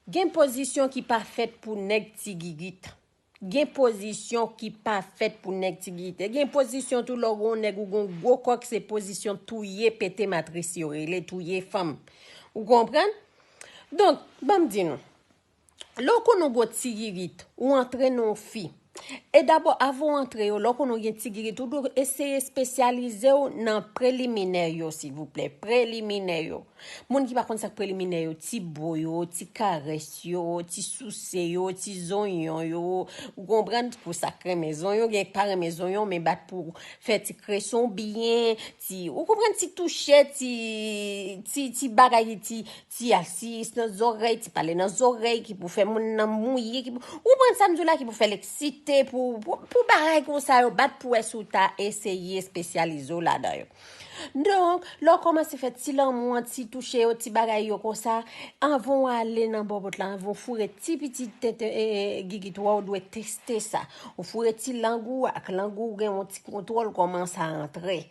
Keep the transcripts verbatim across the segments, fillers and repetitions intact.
Gen pozisyon ki pa fèt pou nèg ti gigit. Gen pozisyon ki pa fèt pou nèg ti gigit. E gen pozisyon tou lè w gen yon nèg ou gen yon gwo kòk, se pozisyon touye pete matris yo rele, touye fanm. Ou konprann? Donk, ban m di nou, lè w konn yon gwo ti gigit, ou antre nan yon fi. E dabò, avan w antre yo, lè w konn ou gen ti gigit, ou dwe eseye espesyalize w nan preliminè yo, silvouplè. Preliminè yo. Moun ki pa konn sa k preliminè yo, ti bo yo, ti karès yo, ti souse yo, ti zonyon yo. Ou konprann? Pou sa k renmen zonyon, gen k pa renmen zonyon, men bat pou fè ti kreson byen, ti, ou konprann, ti touche, ti, ti, ti bagay, ti, ti asis nan zòrèy, ti pale nan zòrèy, ki pou fè moun nan mouye, ki pou, ou konprann sa m di w la, ki pou fè l eksite, pou, pou, pou bagay konsa yo, bat pou wè si w ta eseye espesyalize w ladan yo. Donk, lè w kòmanse fè ti lanmou an, ti touche yo, ti bagay yo konsa, anvan w ale nan bòbòt la, anvan w foure ti piti tenten, e, e, gigit ou a, ou dwe teste sa. Ou foure ti lang ou, ak lang ou gen yon ti kontwòl kòman sa antre.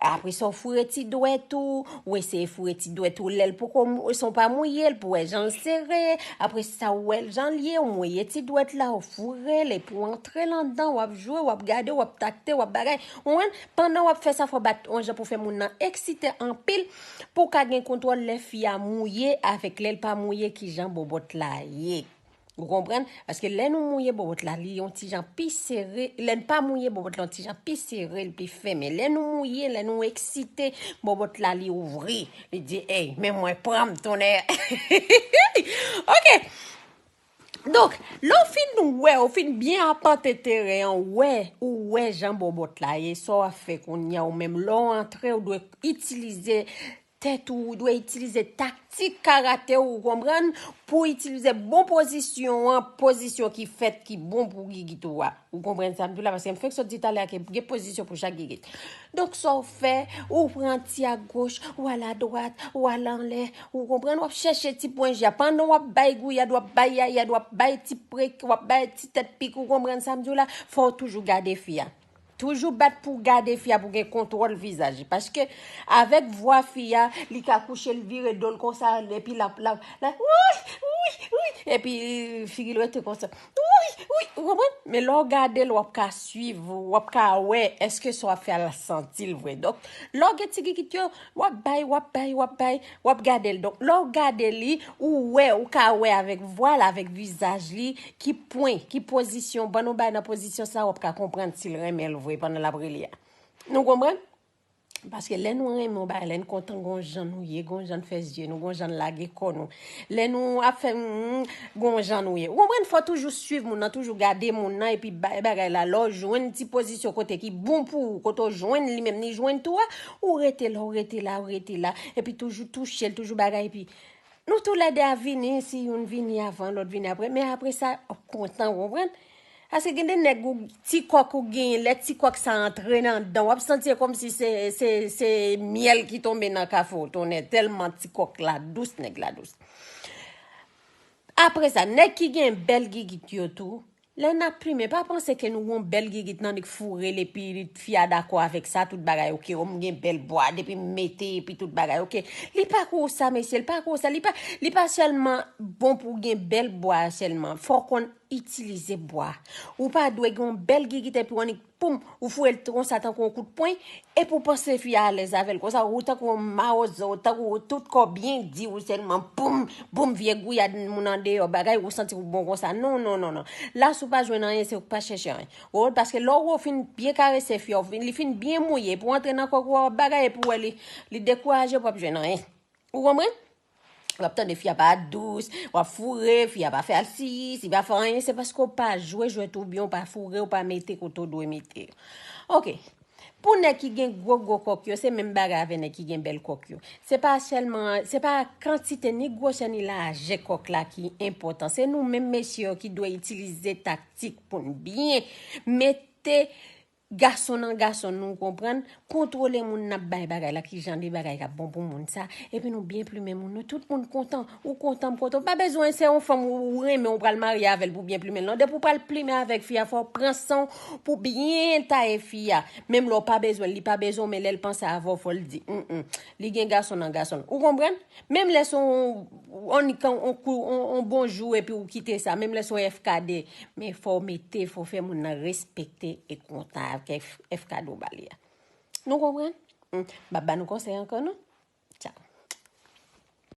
Apre sa, w foure ti dwèt ou, w eseye foure ti dwèt ou lè l poko mou-, san w pa mouye l, pou w wè jan l sere. Apre sa, w wè l jan l ye, w mouye ti dwèt la, w foure l, epi w antre l anndan, w ap jwe, w ap gade, w ap takte, w ap bagay. Ou konprann? Pandan w ap fè sa, fò w bat yon jan pou fè moun nan eksite anpil, pou w ka gen kontwòl lè fi a mouye avèk lè l pa mouye, kijan bòbòt la ye. Ou konprann? Paske lè nou mouye bòbòt la, li yon ti jan pi sere. Lè n pa mouye bòbòt la, yon ti jan pi sere, li pi fèmen. Lè nou mouye, lè nou eksite, bòbòt la, li ouvri. Li di, "Ey, men mwen pran m tonnè." Ok. Donk, lè w fin wè, w fin byen apante teren an, wè, ou wè jan bòbòt la ye, sa w ap fè kounye a, ou menm, lè w antre, ou dwe itilize tèt ou, ou dwe itilize taktik karate ou, ou konprann, pou itilize bon pozisyon an, pozisyon ki fèt, ki bon pou gigit ou a. Ou konprann sa m di w la, paske m fenk sot di talè a ke gen pozisyon pou chak gigit. Donk, sa w fè, ou pran ti agoch, ou al adwat, ou al anlè, ou konprann, w ap chèche ti pwen ji a. Pandan w ap bay gouyad, w ap bay yayad, w ap bay ti prek, w ap bay ti tèt pik, ou konprann sa m di w la, fò w toujou gade fi a. Toujou bat pou gade fi a pou gen kontwòl vizaj li. Paske avèk vwa fi a, li ka kouche, l vire do l konsa, epi l ap, l ap, l ap, wi, wi, wi, epi figi l rete konsa. Wi, wi, ou konprann? Men lè w gade l, w ap ka swiv, w ap ka wè èske sa w ap fè a l santi l vre. Donk, lè w gen ti gigit yo, w ap bay, w ap bay, w ap bay, w ap gade l. Donk, lè w gade li, ou wè, ou ka wè avèk vwa l, avèk vizaj li, ki pwen, ki pozisyon, ban nou bay nan pozisyon sa, w ap ka konprann si l renmen l vre pandan l ap rele a. Nou konprann? Paske lè nou renmen yon bagay, lè n kontan, gon jan nou ye, gon jan n fè zye nou, gon jan n lage kò nou. Lè nou ap fè, mm, gon jan nou ye. Ou konprann, fò toujou swiv moun nan, toujou gade moun nan, epi bay bagay la. Lè w jwenn ti pozisyon kote ki bon pou ou, kote w jwenn li menm, li jwenn tou a, ou rete la, ou rete la, ou rete la, epi toujou touche l, toujou bagay, epi nou toulède a vini, si youn vini avan, lòt vini apre. Men apre sa, w ap kontan, ou konprann? Paske gen de nèg ou, ti kòk ou genyen, lè ti kòk sa antre nan dan, w ap santi kòmsi se, se, se myèl ki tonbe nan kafe w, tonnè, tèlman ti kòk la dous, nèg la dous. Apre sa, nèg ki gen bèl gigit yo tou, lè n ap plimen, pa panse ke nou gon bèl gigit nan, nèg foure l epi fi a dakò avèk sa, tout bagay oke, o m gen bèl bwa, depi m mete, epi tout bagay oke. Li pa kou sa, mesye, li pa kou sa, li pa, li pa sèlman bon pou gen bèl bwa sèlman, fò w konn itilize bwa. Ou pa dwe gen yon bèl gigit epi w annik, poum, ou foure l konsa tankou yon kout pwen, epi w panse fi a alèz avè l konsa, ou tankou yon mawozò, ou tankou tout kò byen di, ou sèlman poum, poum, vye gouyad moun andeyò, bagay, ou santi w bon konsa. Non, non, non, non. La, si w pa jwenn anyen, se w k pa chèche anyen. Ou, paske lè w fin byen karese fi a, li fin byen mouye, epi w antre nan kòk ou a, w ap bagay, epi w wè li, li dekouraje, w p ap jwenn anyen. Ou konprann? W ap tande fi a pa dous, w ap foure, fi a pa fè al si, si pa fè anyen, se paske w pa jwe jwèt ou byen, w pa foure, w pa mete kote w dwe mete. Ok. Pou nèg ki gen gwo gwo kòk yo, se menm bagay avè nèg ki gen bèl kòk yo. Se pa sèlman, se pa kantite ni gwosè ni lajè kòk la ki enpòtan. Se nou menm mesye yo ki dwe itilize taktik pou n byen mete gason nan gason, nou konprann, kontwole moun n ap bay bagay la, ki jan de bagay k ap bon pou moun sa, epi nou byen plimen moun, nou tout moun kontan, ou kontan, m kontan, ou pa bezwen se yon fanm ou renmen, ou pral marye avè l pou byen plimen l, non, depi ou pral plimen avèk fi a, fò w pran san w pou byen taye fi a, menm lè w pa bezwen l, li pa bezwen w, men lè l panse avè w, fò l di, mm, mm, li gen gason nan gason, ou konprann? Menm lè se yon, on, on, on, on bonjou epi ou kite sa, menm lè se yon F K D, men fò w mete, fò w fè moun nan respekte e kontan avèk F K D ou ba li a. Nou konprann? M p ap ba nou konsèy ankò, non? Tchao.